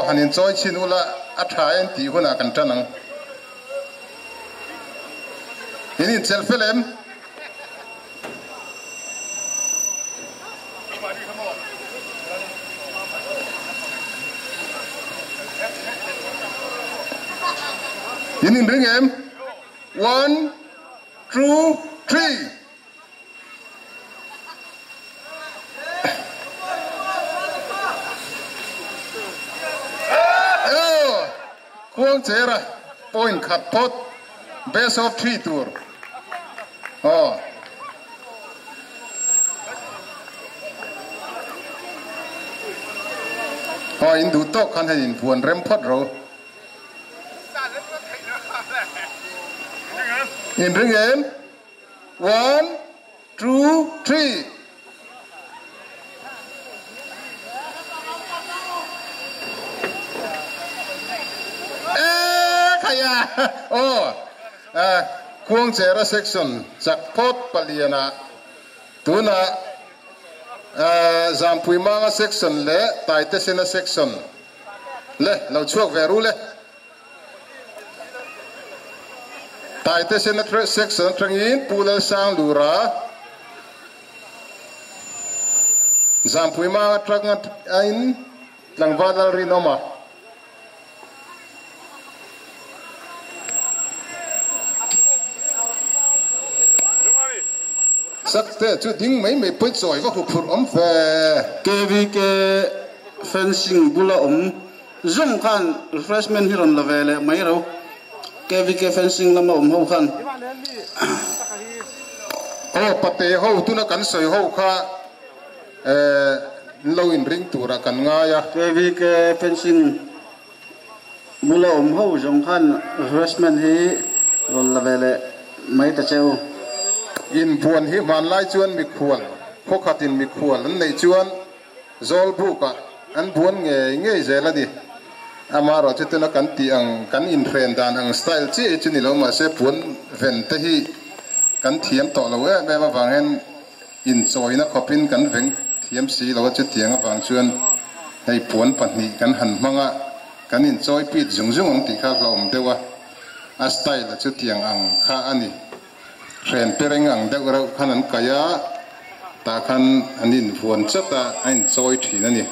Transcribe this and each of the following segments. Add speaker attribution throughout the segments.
Speaker 1: han inchawi chhin ula a tha en tih hunah kan tan ang. In inchelh fel em? In inring em? One, two, three. Khuangchera point khat phawt best of three tur aw. Aw in duh tawk khan hei in vuan rem phawt ro. In ring em? One, two, three. Khaya aw Khuangchera section chak phawt paliana tuna Zampuimanga section leh Taitesena section le lo chhuak ve ru le. Taite Senate Section atangin Pu Lalsang Lura, Zampui Mang atangin Tlangval Lalrinawma. Sakte chu ding mai mai pawi chawi va huphurh awm ve.
Speaker 2: KVK fencing bula awm Zawng khan refreshment hi rawn la ve leh mai ro. KVK fencing lama awm ho khan.
Speaker 1: Aw pate ho tuna kan sawi ho kha an lo inring turah kan ngai a.
Speaker 2: KVK fencing bula awm ho zawng khan refreshment hi rawn la ve leh mai ta che u.
Speaker 1: Inbuan hi hmanlai chuan mikhual, khawkhatin mikhual an neih chuan Zawlbukah an buan ngei ngei zel a ni. Amaherawh chu tuna kan tih ang, kan inhren dan ang style chiah hi chu ni lo mahse puan ven te hi kan thiam tawh lo em em avang hian inchawina khawpin kan veng thiam si lo a, chutiang avang chuan hei puan pahnih kan han hmang a, kan inchawi pit zung zung ang tih kha hlauhawm deuh a, a style a chutiang ang kha a ni. Hren pereng ang deuh reuh khan an kaih a, tah khan an invuan chat a, a inchawi thin a ni.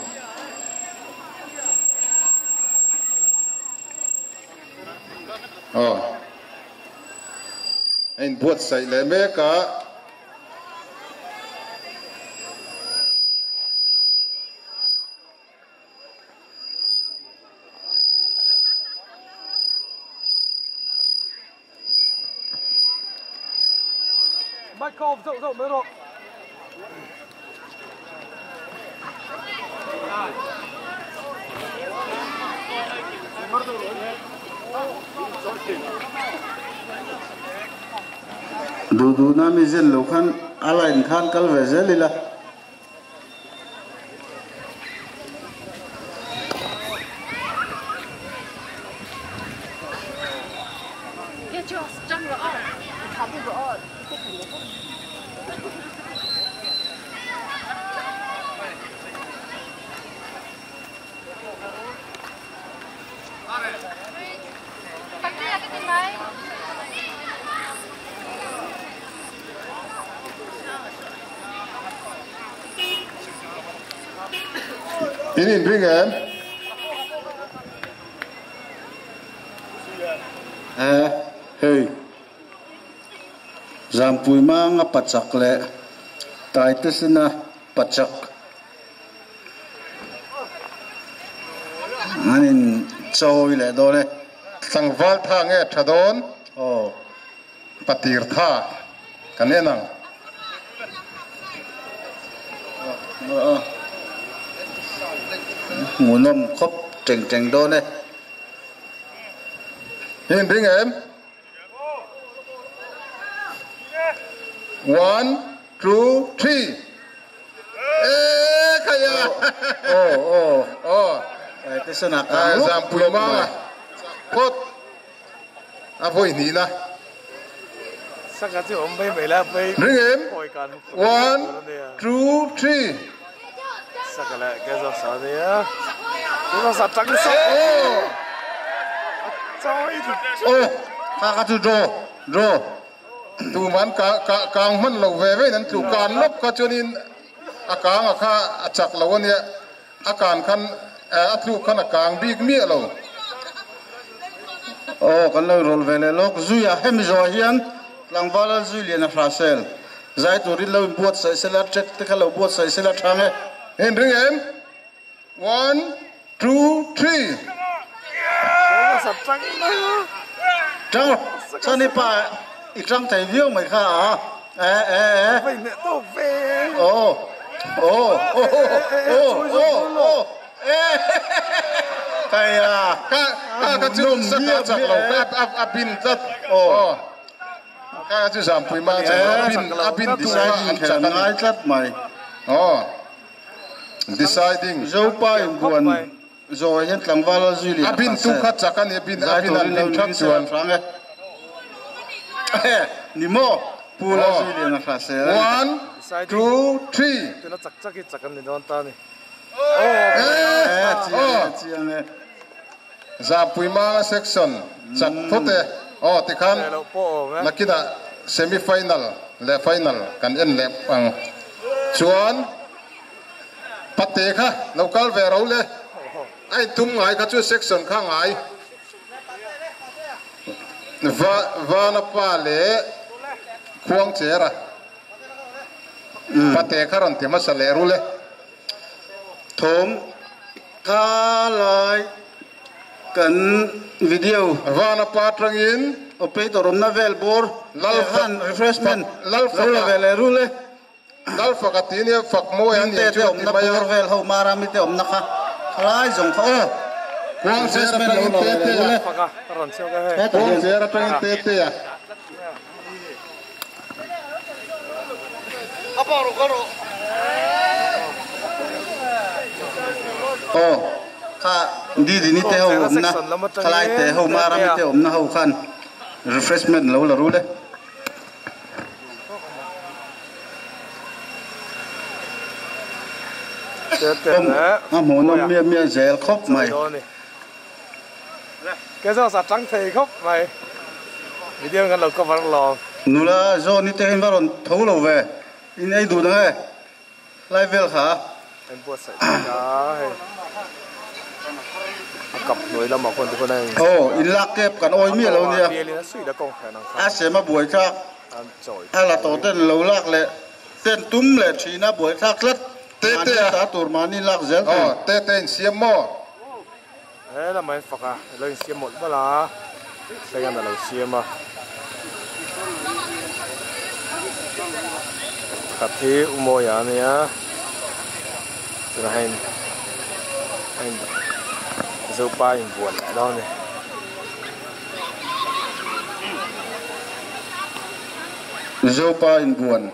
Speaker 1: Aw, a inbuatsaih leh mek a.
Speaker 2: Duh duhna mi zen lo khan a line khan kal ve zel ila.
Speaker 1: In inring em?
Speaker 2: Eh, hei. Zampui manga pachak leh Taitesena pachak an in chawi leh dawn e.
Speaker 1: Tlangval tha nge tha dawn?
Speaker 2: Aw.
Speaker 1: Patir tha kan en ang.
Speaker 2: Hmuhnawm khawp teng teng dawn e.
Speaker 1: In inring em? One, two, three. Eee khaya.
Speaker 2: Aw aw.
Speaker 1: Aw.
Speaker 2: Taitesena kang lup
Speaker 1: Zampui
Speaker 2: lup
Speaker 1: manga
Speaker 2: mai.
Speaker 1: phawt. A vawi hnihna. Ring em? One, two, three. Aw kha kha chu draw draw tuman ka ka kang hman lo ve ve in an tlu kan lawp kha chuanin a kang a kha a chak lo ania a kan khan a tluk khan a kang bik miah lo.
Speaker 2: Aw kan lo rawl ve leh lawk zui a hemi zawh ah hian tlangval a zui lian a hra sel zai turin lo in buatsaih sela track te kha lo buatsaih sela tha nge.
Speaker 1: In ring em? One, two, three.
Speaker 2: Tang chuan i pa i tang thei viau mai kha a e e e aw aw aw aw aw e thei a
Speaker 1: ka ka ka chu sa ka chak lo ka a bin tlat aw ka ka chu zampui ma chak lo a bin a bin tu kha an chak a
Speaker 2: ngai tlat mai
Speaker 1: aw. Deciding.
Speaker 2: Zopa in buan zawh hian tlangval a zui leh
Speaker 1: A bin tu kha chak a ni, a bin a bin an bin thak chuan.
Speaker 2: Ni maw? Pu la zui lian a hra sel a ni.
Speaker 1: One, two, three.
Speaker 3: Tuna chak chak hi chak an ni dawn ta ni.
Speaker 2: Eh, chiang e, chiang e.
Speaker 1: Zapui Manga section chak phawt e. Aw tikhan nakinah semi final leh final kan en leh ang chuan Pate kha lo kal ve ro le. A intum ngai kha chu section kha ngai. Va Vana pa leh Khuangchera Pate kha rawn ti hmasa leh ru le.
Speaker 2: Thawm ka lai kan video.
Speaker 1: Vana pa tangin.
Speaker 2: Operator awmna vel bawr leh refreshment lo la ve leh ru le.
Speaker 1: Lal fak a ti nia, fak mawi a nia chu a ti mai a.
Speaker 2: Hmingte te awmna bawr vel ho Marami te awmna kha khalai zawng kha aw.
Speaker 1: Kuang cher atangin te te a. Kuang cher atangin te te a.
Speaker 2: Aw kha Didini te ho awmna khalai te ho Marami te awmna ho khan refreshment lo la rul e. A hmuhnawm miah miah zel khawp mai. Nula zawn hi te hian va rawn tho lo ve, in ei duh dang e. Lai vel kha.
Speaker 3: An buatsaih mek a hei a kap hnuai lamah khawn tikhawn a in
Speaker 2: Aw in lak kep kan awi miah lo nia. A sem a buai thlak a la tawh ten lo lak leh ten tum leh thin a buai thlak tlat
Speaker 1: Tete a
Speaker 2: ta tur mahni lak zel tur.
Speaker 1: Aw tete in siam maw?
Speaker 3: He lamah in fak a lo in siam mawlh mawlh a thleng a lo siam a pakhat hi u Mawia a nia tunah hian a in Zopa a inbual leh dawn a ni.
Speaker 2: Zopa inbuan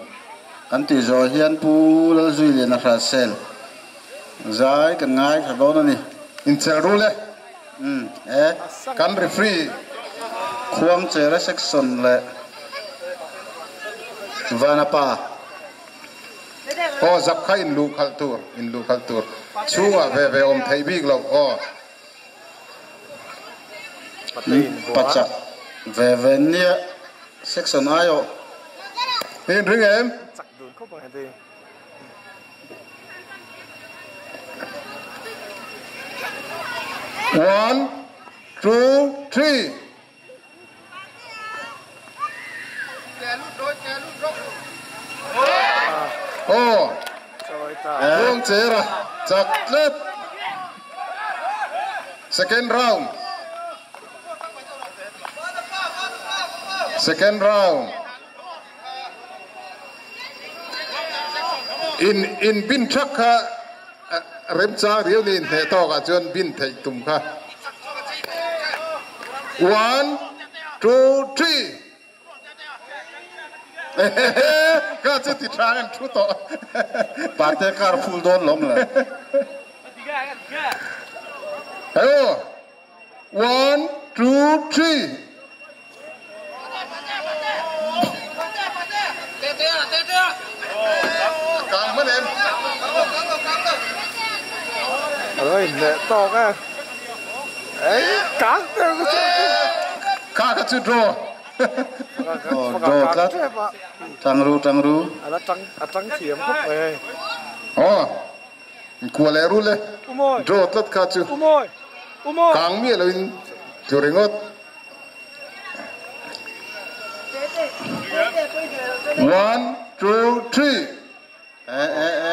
Speaker 2: kan tih zawh hian Pu Lalzuiliana Hralsel Zai kan ngai thla dawn a ni.
Speaker 1: Inchel rul e.
Speaker 2: Umm e.
Speaker 1: Kan referee.
Speaker 2: Khuangchera section leh Vanapa.
Speaker 1: Aw zap kha in luh khalh tur, in luh khalh tur. Chhungah ve ve awm theih bik loh aw.
Speaker 2: Pachak ve ve nia section aiawh.
Speaker 1: In ring em? One, two, three. Aw, Kawng chera chak tlat. Second round. Second round. In in bin thak kha remchang riau ni inhneh tawk ah chuan bin theih tum kha. One, two, three. Kha chu ti tha an thu tawh.
Speaker 2: Pate car full dawn lawm le.
Speaker 1: Hello. One, two, three. Kang hman em?
Speaker 3: A lo inhneh tawk e. Ei kang der ka chu.
Speaker 1: Kha kha chu draw.
Speaker 2: Aw draw tlat. Tang ru tang ru.
Speaker 3: A la tang a tang thiam khawp mai hei.
Speaker 1: Aw kuah leh rul e. Draw tlat kha chu. Kang miah lo in tlu ringawt. One two three.
Speaker 2: E e e.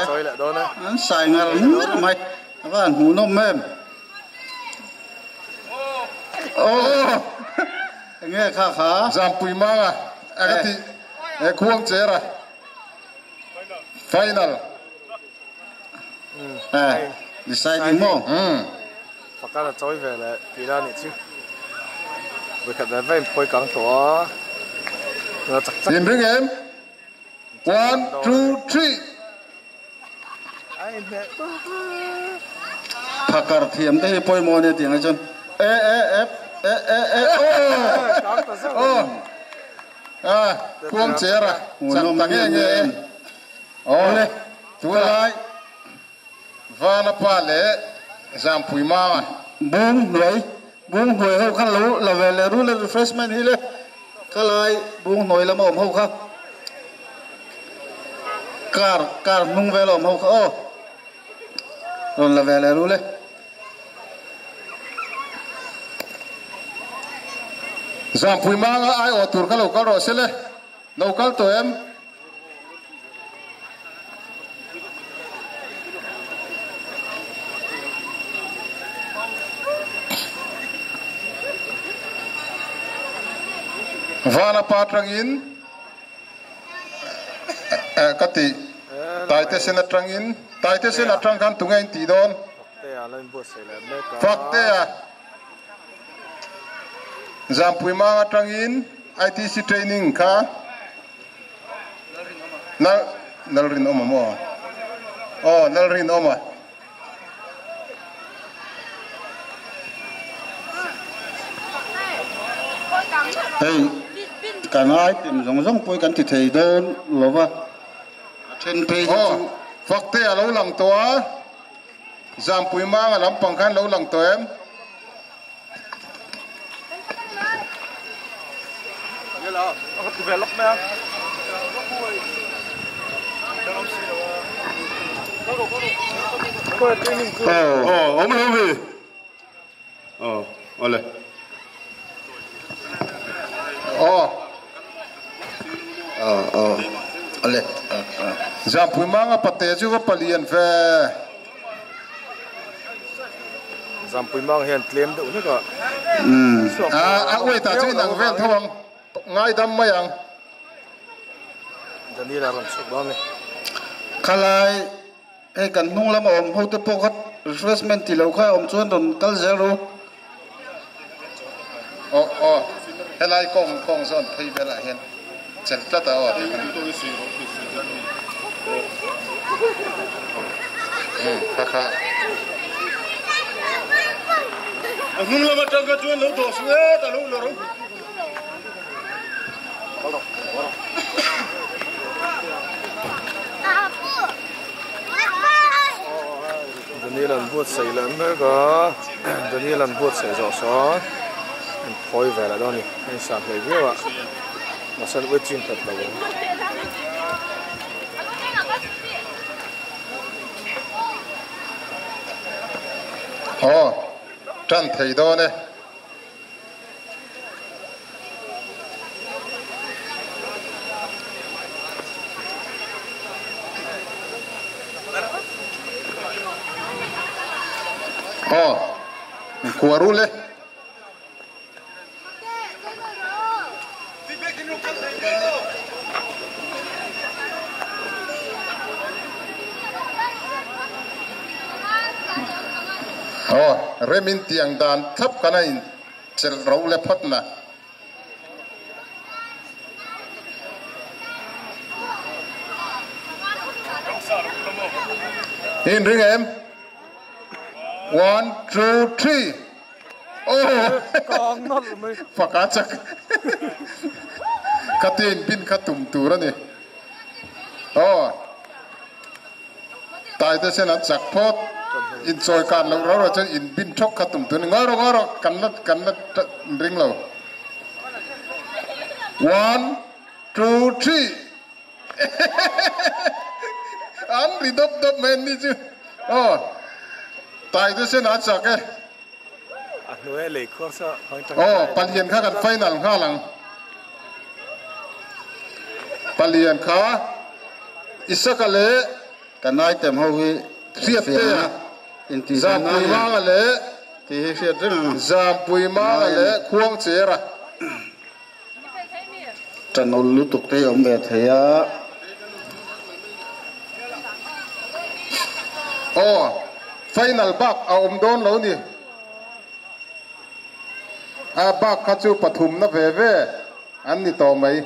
Speaker 2: An sai ngar ngar mai. A va han hmuhnawm em.
Speaker 1: Aw.
Speaker 2: Enge kha kha.
Speaker 1: Zampui manga a ka tih e khuang cher a. Final.
Speaker 2: E deciding maw.
Speaker 3: Pakhat a chawi ve leh tih la nih chu. Vawikhat ve ve in phawi kang tawh a. Chak chak.
Speaker 1: In ring em? One, two, three.
Speaker 2: Phakar thiam te hi pawimawh ania tih ang chuan e e e e e e
Speaker 1: aw aw a khuang cher a chak ta nge nge e aw le tunlai Vana pa leh Zampui Mama.
Speaker 2: Bung hnuai, bung hnuai ho kha lo la ve leh rul e refreshment hi le khalai bung hnuai lama awm ho kha car car hnung vel a awm ho kha aw rawn la ve leh rul e.
Speaker 1: Zampui Manga aiawh tur kha lo kal rawh se le, lo kal tawh em? Vana pa atangin ka ti Taite sen atangin Taite sen atang khan tunge in tih dawn Faktea Zampui mang atangin ITC training kha Lal Lalrinawma maw? Aw Lalrinawma.
Speaker 2: Hei kan item zawng zawng pawh hi kan ti thei dawn lo va, a then phei hi chu.
Speaker 1: Fakte a lo lang tawh a, Zampui Manga lampang khan lo lang tawh em?
Speaker 4: Aw awm lo mi aw awle
Speaker 1: aw
Speaker 2: aw aw awle
Speaker 1: Zampui manga pate chu va palian ve.
Speaker 3: Zampui mang hian tlem deuh hlek a.
Speaker 1: A wait ah chuan inang vel tho ang, ngaidam mai ang.
Speaker 3: Daniel a rawn chhuk dawn a ni.
Speaker 2: Khalai hei kan hnung lama awm ho te pawh kha refreshment ti lo kha awm chuan rawn kal zel ru.
Speaker 1: Aw aw helai kawng kawng zawn phei velah hian chelh tlat a aw tih kha. Kha kha.
Speaker 4: A hnung lam atang kha chuan lo dawh suh e ta lo la ro.
Speaker 3: Daniel an buatsaih leh mek a, Daniel an buatsaih zawh sawn an phawi ve leh dawn a ni, a insan hleih viau a, mahse an uai chin hlat lo ang.
Speaker 1: Aw, tan thei dawn e. Aw, kua rul e. Aw, remin tiang dan thlap kan a in chelh ro le phawt na. In ring em? One, two, three. Aw faka chak khatia in bin kha tum tur a ni. Aw taite sen an chak phawt. Inchawi kan loh rau rau chuan in bin thawk kha tum tur a ni. Ngawi rawh ngawi rawh kan la kan la ring lo. One, two, three. An ri dawp dawp mai an ni chu. Aw tai te sen a chak e.
Speaker 3: A hnuai lei khuar sa hmang tang.
Speaker 1: Aw palian kha kan final nghal ang. Palian kha Isaka leh
Speaker 2: Kan item ho hi
Speaker 1: Hriattea Zampui Manga leh
Speaker 2: Tih hi hriat reng ang.
Speaker 1: Zampui Manga leh Khuangchera.
Speaker 2: Tanul lutuk te hi awm ve thei a.
Speaker 1: Aw, final bak a awm dawn lo ni. A bak kha chu pathumna ve ve an ni tawh mai.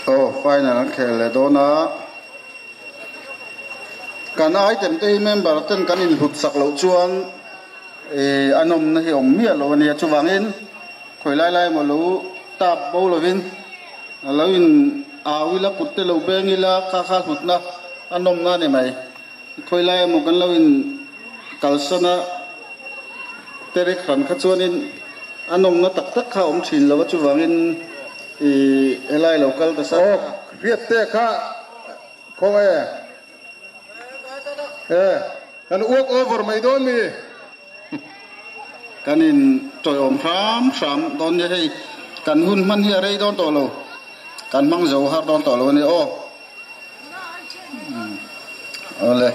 Speaker 2: Aw, final an khel leh dawn a. Kan item te hi member ten kan inhlut sak loh chuan ih a nawmna hi awm miah lo a nia. Chuvangin khawi lai lai emaw lo tap bo lovin a lo in au ila kut te lo beng ila kha kha hlutna a nawmna a ni mai. Khawi lai emaw kan lo in kalsan a terek hran kha chuanin a nawmna tak tak kha a awm thin lo a chuvangin ih helai lo kal ta sa.
Speaker 1: Aw hriat te kha khaw e e kan walk over mai dawn mi.
Speaker 2: Kan in tawiawm hram hram dawn nia hei kan hun hman hi a rei dawn tawh lo kan hmang zo har dawn tawh lo a ni aw. Awle.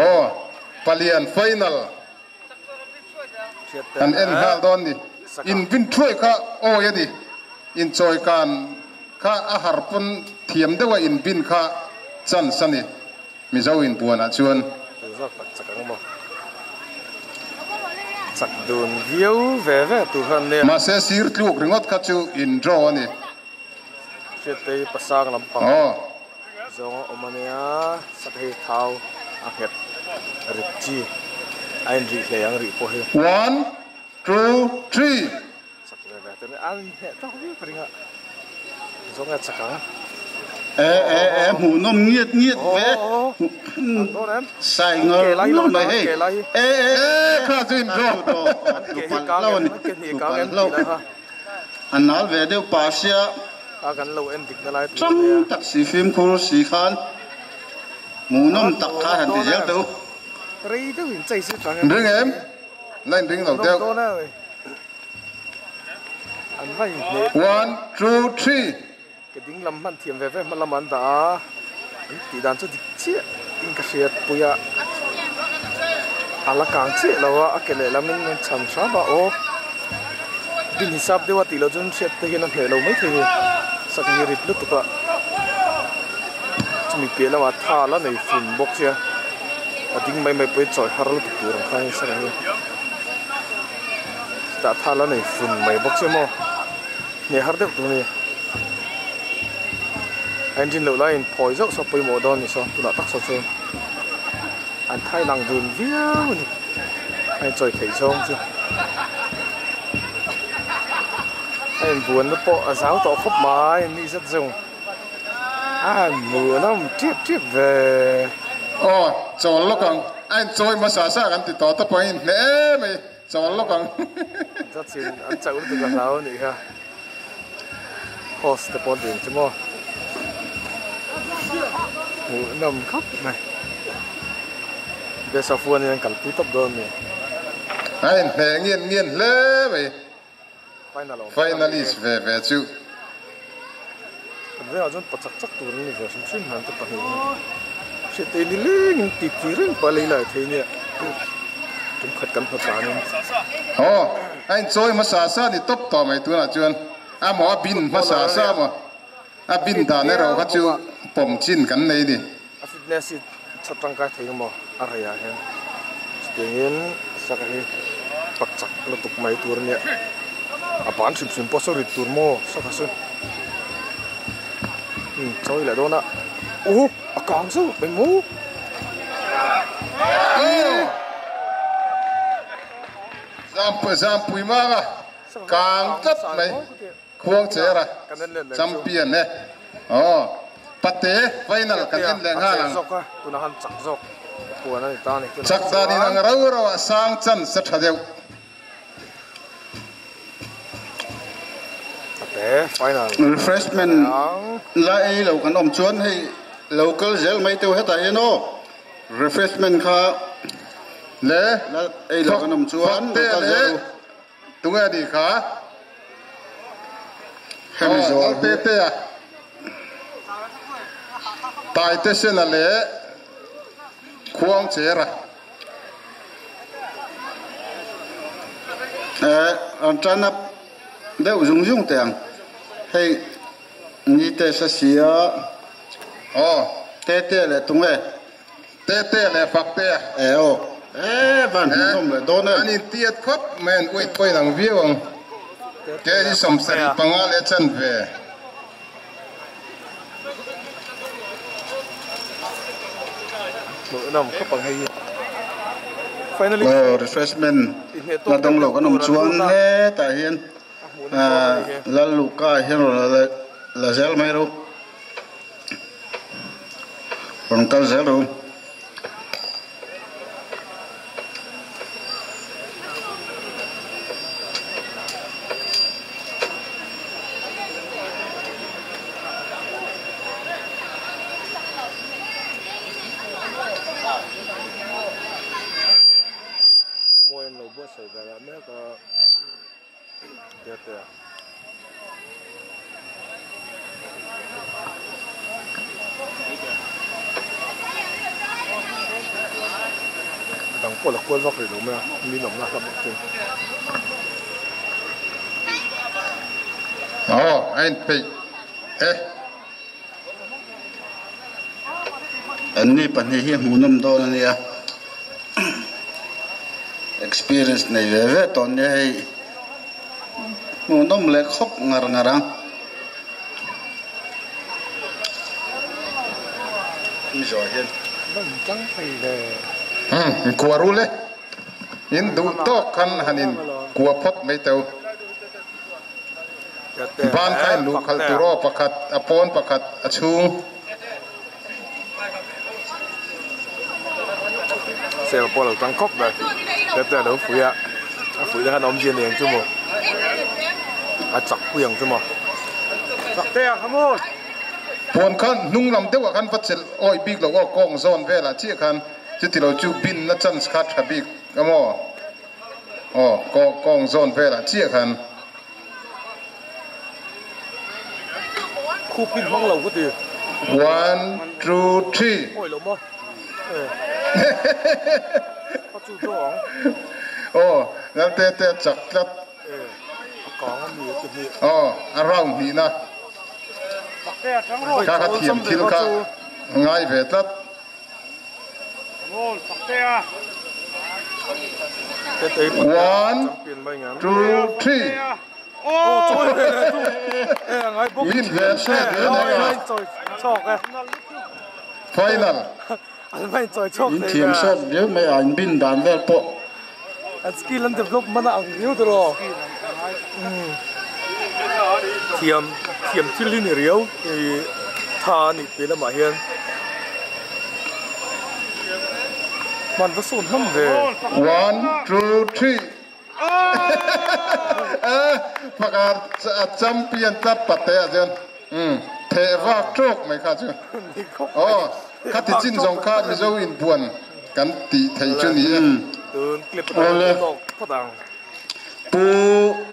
Speaker 1: Aw, palian final kan en nghal dawn ni. In bin thuai kha awi a ni. Inchawi kan kha a har pawn thiam deuha in bin kha chance a ni. Mizo in puanah chuan.
Speaker 3: Tu zawk tak chak ang maw? Chak dun viau ve ve tur kha an nia.
Speaker 1: Mahse sir tluk ringawt kha chu in draw a ni.
Speaker 3: Hriattei pasang lampang zawng a awm a nia, sak hei thau a nghet rit chi a inrih hlei ang rih pawh hi.
Speaker 1: One, two, three.
Speaker 3: Chak ve ve te an hneh tawk viau ka ring a, zawng e chak ang.
Speaker 2: E e e hmuh nawm ngiat ngiat ve. Sai ngawr ngawr mai hei.
Speaker 1: E e e kha chu in draw.
Speaker 2: An ke hi kang em An nal ve deuh pah sia. Tang tak si fimkhur si khan hmuh nawm tak kha han ti zel teh u.
Speaker 1: Ring em? La in ring lo deuh. One, two, three.
Speaker 3: Ke ding lam hman thiam ve ve hma lamah an dah a, an tih dan chu dik chiah in ka hriat pui a, a la kang chiah lo a, a ke lehlam in an chhan hram a aw din hisap deuh a tih loh chuan hriat te hian a hneh lo maithei a ni, sak hi rit lutuk a, chumi piah lamah tha la nei fun bawk sia, a ding mai mai pawh hi chawi har lutuk tur ang khan a ni sak ang hi. Chutah thal a nei fun mai bawk che maw hneh har deuh tur a ni a engine loh laiin phawi zauh saw pawimawh dawn a ni saw tunah tak saw chuan an thai lang dun viau a ni a inchawi theih zawng chu a inbuanna pawh a zau tawh khawp mai a ni zet zawng a hmuhnawm tip tip ve.
Speaker 1: Aw chawl lawk ang a inchawi hmasa sa kan ti tawh te pawh a inhneh em mai. Chawl lawk ang.
Speaker 3: Judge in an chauh lutuk a hlau anih kha. Host te pawh an ti ang chu maw. Hmuhnawm khawp mai. Best of one in an kalpui tawp dawn a ni.
Speaker 1: A inhneh ngian ngian hle mai. Finalist ve ve chu.
Speaker 3: Kan vengah chuan pa chak chak tur an ni ve hrim hrim han te pahnih hi. Hriattei ni lengin ti ti reng pah lei lai thei nia. Tum khat kan hmu tlanin.
Speaker 1: Aw, a inchawi hmasa sa ni tawp tawh mai tunah chuan a maw a bin hmasa sa maw a bin dan erawh kha chu pawm chin kan nei ni.
Speaker 3: A fitness hi chhawt tangkai thei emaw a rei ah hian chutiangin saka hi pak chak lutuk mai tur ania a ban hrim hrim pawh saw rit tur maw saka chu umm chawi leh dawn a uh a kang zauh mai maw
Speaker 1: Zampui manga kang tlat mai. Khuangchera champion e. Aw Pate final kan en leh nghal ang. Chak dan in ang rau rau ah sang chance a tha deuh.
Speaker 2: Refreshment la ei lo kan awm chuan hei lo kal zel mai teuh hetah hian aw refreshment kha
Speaker 1: le
Speaker 2: la ei lo kan awm chuan lo kal zel u.
Speaker 1: Tunge a nih kha?
Speaker 2: Hemi
Speaker 1: Aw
Speaker 2: zawh
Speaker 1: lal te te a Taite Sena leh Khuangchera.
Speaker 2: Eh an tan up deuh zung zung teh ang hei ni te sa sia.
Speaker 1: Aw.
Speaker 2: Tete leh tunge?
Speaker 1: Tete leh Faktea.
Speaker 2: Eh aw. Eh van hmuhnawm leh dawn em.
Speaker 1: An intiat khawp mai an weight pawhin ang viau ang. Kg 75 leh chanve.
Speaker 3: Hmuhnawm khawp ang hei hi. Finally.
Speaker 2: Aw refreshment la dawng lo kan awm chuan hetah hian Lalluka hian rawn la zel mai ro. Rawn kal zel ro.
Speaker 3: Dang pawh la kual vak rih lo mai a min awmna hla bawk chu.
Speaker 1: Aw a inpeih e.
Speaker 2: Anni pahnih hi hmuhnawm dawn a nia experience nei ve ve tawh nia hei hmuhnawm leh khawp ngar ngar ang.
Speaker 1: Umm kua rul e in duh tawk khan han in kua phawt mai teu. Ban kha in luh khalh tur aw pakhat a pawn pakhat a chhung.
Speaker 3: Sel pawh a lo tang khawp mai tete a lo fuih a a fuih na khan awmzia nei ang chu maw a chak pui ang chu maw.
Speaker 1: Puan kha hnung lam deuh ah khan va chelh awi bik lo aw kawng zawn velah chiah khan chuti lo chu bin na chance kha tha bik a maw. Aw, kawng zawn velah chiah khan.
Speaker 3: Khup hi hmang lo ka ti.
Speaker 1: One, two, three.
Speaker 3: Awi lo maw? A chu chu ang.
Speaker 1: Aw, Lalte te a chak tlat.
Speaker 3: A kang a mi a ti hnih.
Speaker 1: Aw, a round hnihna. Kha kha thiam thil kha ngai ve tlat. One, two, three. Min ve hret ve nek a. Final.
Speaker 2: In thiam sawt viau mai a, in bin dan vel pawh.
Speaker 3: An skill an develop man a ang riau tawh. Thiam thiam thil hi ni riau ih tha a nih piah lamah hian hman va sawn hlawm ve.
Speaker 1: One two three pakhat a champion tlat pate ah chuan umm theh vak tawk mai kha chu aw khati chin zawng kha Mizo inbuan kan tih theih chu ni e.
Speaker 3: Tun clip atang
Speaker 2: Awle.
Speaker 3: tawk phawt ang.
Speaker 2: Pu.